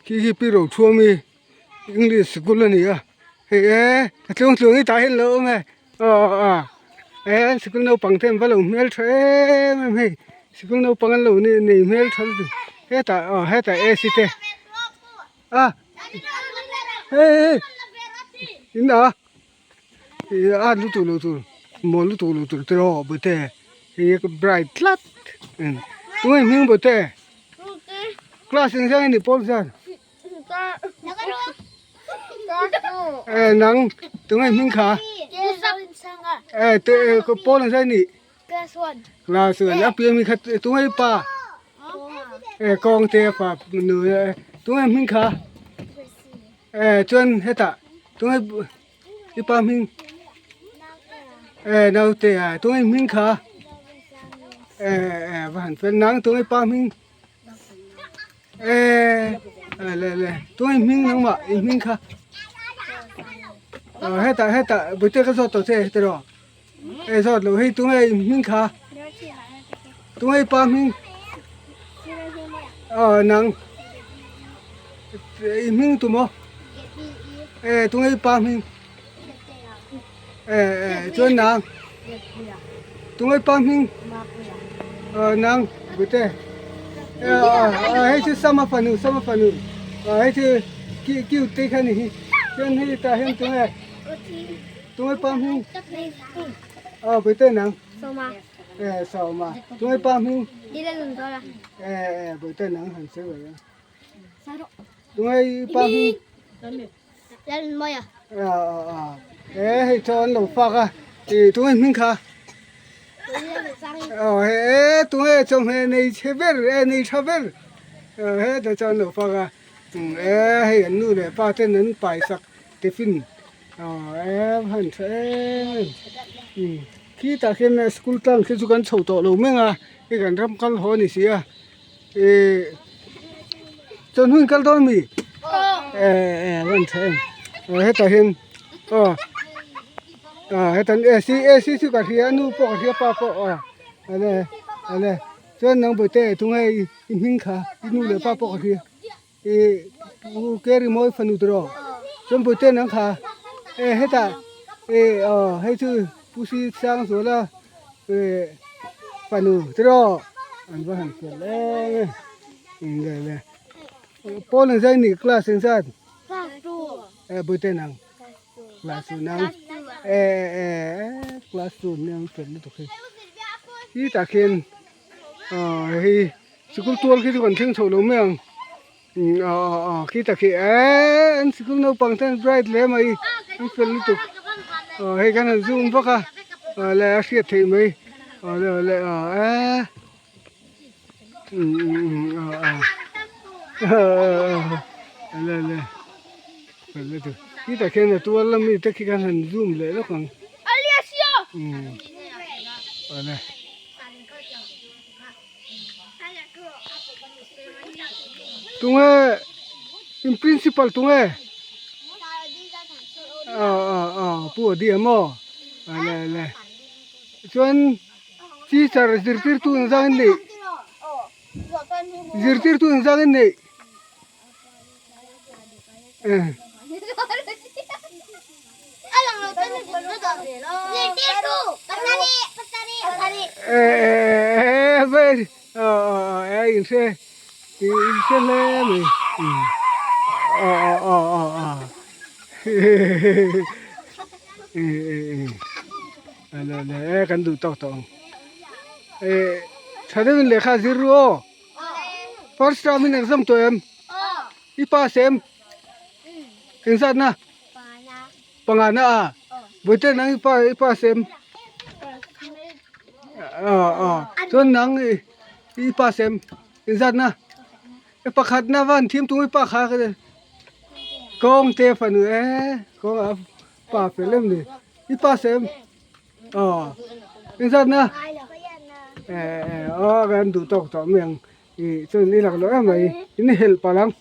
Khi khi pi ro thuam hi english sikul a ni a hei e a tluang tluang hi tah hian a lo awm e aw aw e sikul naupang te an va lo hmel tha em em hei sikul naupang an lo nei hmel tha lutuk hetah aw hetah ac te a hei hei in a ih a lutuk lo tur mawl lutuk lo tur te aw bawihte hei hi bright tlat tunge hming bawihte class eng zan nge ni pawl zan e nang tunge hming kha e te pawl eng zan nge ni class one a pian mi kha tunge pa e kawng te pa nu tunge hming kha. Eh chuan hetah tunge i pa hming eh naute ah tunge hming kha eh eh va han fel nang tunge pa hming eh le le tunge hming nangmah i hming kha ah hetah hetah bute ka zawt tawh che tiraw eh zawt lo hei tunge i hming kha tunge i pa hming aw nang i hming tu maw eh tunge i pa hming eh eh chuan nang tunge i pa hming aw nang bute eh aw hei chu sama fanu sama fanu aw hei chu cute te kha ni hi chuan hei tah hian tunge Tungai pa hming? Aw bawihte nang? Sawma. Eh Sawma. Tungai pa hming? Dila Lundora. Eh eh bawihte nang han sawi ve ang. Tungai pa hming? Lalnunmawia. Ah ah ah. Eh hei chaw an lo fak a. Eh tungai hming kha? Aw he eh tungai chawhmeh nei chhe ber eh nei tha ber. Eh heta chaw an lo fak a. Eh hei an nu leh pa ten an paisak tiffin aw em han tha em em khitah khian school tlang khi chu kan chho tawh lo meng a hei kan ram kal haw a ni si a ih chuan hun kal dawn mi eh eh a van tha em aw hetah hian aw ah hetan ac ac chu ka hria a nu pawh ka hria pa pawh aw ale ale chuan nang bawihte tunge i hming kha i nu leh pa pawh ka hria. Ih u Kerry mawi fanu tawh chuan bawihte nang kha eh hetah eh aw hei chu pu si sang zuala eh fanu tawh an va han fel em em eng le le pawn ang zai ni class eng zat eh bawihte nang class two nang eh eh class two nia an fel lutuk hi hi tah khian aw hei. Sikul tual khi chu kan thleng chho lo mai ang aw aw aw khi tak hi eee an sikul naupang te an bright hle mai an fel lutuk aw hei khan an zoom vak a aw le a hriat theih mai aw le aw le aw eee um um um aw aw aw le le fel lutuk khi tak hian a tual lami te khi khan han zoom leh lawk ang um aw le. Tunge in principal tunge aw aw aw pu a diam aw le le chuan teacher zirtirtu engzang in neih zirtirtu engzang in neih eh. Kan duh tawk tawh ang tha deuhin lehkha a zir ru aw first term in exam tawh em i pass em engzat na. Pangana a Bawihte nang i pa i pa sem aw aw chuan nang i i pa sem inzat na e pakhat na van thim tung i pa kha ka kawng te fanu e kawng a pa fel em ni i pa sem aw inzat na e e aw kan duh tawk tawh mai ang i chuan i lak loh em mai in helh palh ang.